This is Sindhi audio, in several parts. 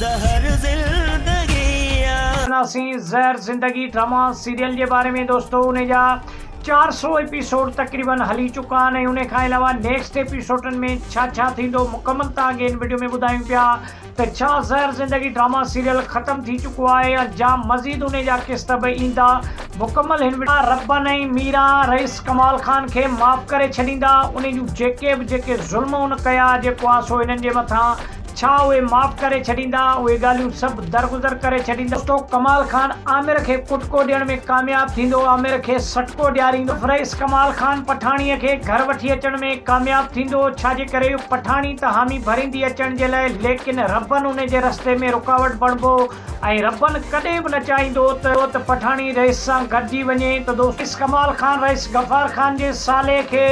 زهر زندگي آ. ڏسنداسين زهر زندگي ڊراما سيريل جي باري ۾ دوستو ان جا 400 ايپيسوڊ تقريبن هلي چڪا آهن ۽ ان کان علاوه نيڪسٽ ايپيسوڊن ۾ ڇا ڇا ٿيندو مڪمل توهان کي هن وڊيو ۾ ٻڌايون پيا ته ڇا زهر زندگي ڊراما سيريل ختم ٿي چڪو آهي يا جا مزيد انهي جا قسط به ايندا مڪمل هن وڊيو ربن ۽ ميران رئيس ڪمال خان کي معاف ڪري ڇڏيندا انهي جون جيڪي به جيڪي ظلم ان ڪيا جيڪو آ سو هنن جي مٿان ڇا اهي معاف ڪري ڇڏيندا اهي ڳالهيون سڀ درگذر ڪري ڇڏيندا دوستو ڪمال خان عامر کي ڪٽڪو ڏيڻ ۾ ڪامياب ٿيندو عامر کي سٽڪو ڏياريندو رئيس ڪمال خان پٺاڻيء کي گهر وٺي اچڻ ۾ ڪامياب ٿيندو ڇا جي ڪري اهو پٺاڻي ته حامي ڀريندي اچڻ جي لاء ليڪن ربن ان جي رستي ۾ رڪاوٽ بڻبو ۽ ربن ڪڏهن به نه چاهيندو ته پٺاڻي رئيس سان گڏجي وڃي ته دوستو رئيس ڪمال خان رئيس غفار خان جي سالي کي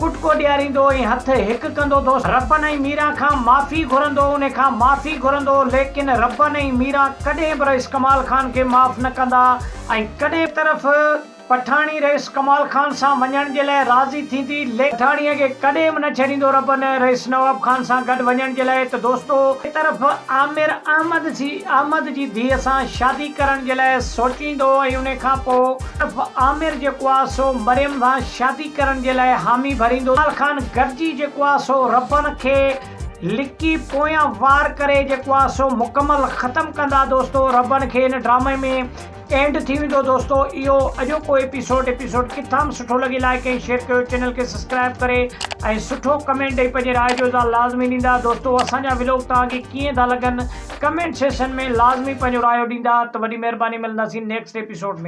ڪٽڪو ڏياريندو ۽ هٿ هڪ ڪندو دوست ربن ۽ ميران کان معافي گهرندو ان کان معافي گهرندو ليڪن ربن ۽ ميران ڪڏهن به رئيس ڪمال خان کي معاف نه ڪندا ۽ ڪڏهن طرف پٺاڻي رئيس ڪمال خان سان وڃڻ جي لاء راضي ٿيندي ليڪن پٺاڻيء کي ڪڏهن به نه ڇڏيندو ربن رئيس نواب خان سان گڏ وڃڻ جي لاء ته دوستو ٻئي طرف عامر احمد جي احمد جي ڌيء سان شادي ڪرڻ جي لاء سوچيندو ۽ ان کان پوء طرف عامر جيڪو آ سو مريم سان شادي ڪرڻ جي لاء حامي ڀريندو ڪمال خان گڏجي جيڪو آ سو ربن کي لڪي پويان وار ڪري جيڪو آ سو مڪمل ختم ڪندا دوستو ربن کي ان ڊرامي ۾ اينڊ ٿي ويندو دوستو اهو اڄوڪو ايپيسوڊ ايپيسوڊ ڪٿان به سٺو لڳي لائڪ ۽ شيئر ڪيو چينل کي سبسڪرائب ڪري ۽ سٺو ڪمينٽ ڏئي پنهنجي راء جو اظهار لازمي ڏيندا دوستو اسان جا ولاگ توهان کي ڪيئن ٿا لڳن ڪمينٽ سيشن ۾ لازمي پنهنجو رايو ڏيندا ته وڏي مهرباني ملنداسين نيڪسٽ ايپيسوڊ ۾.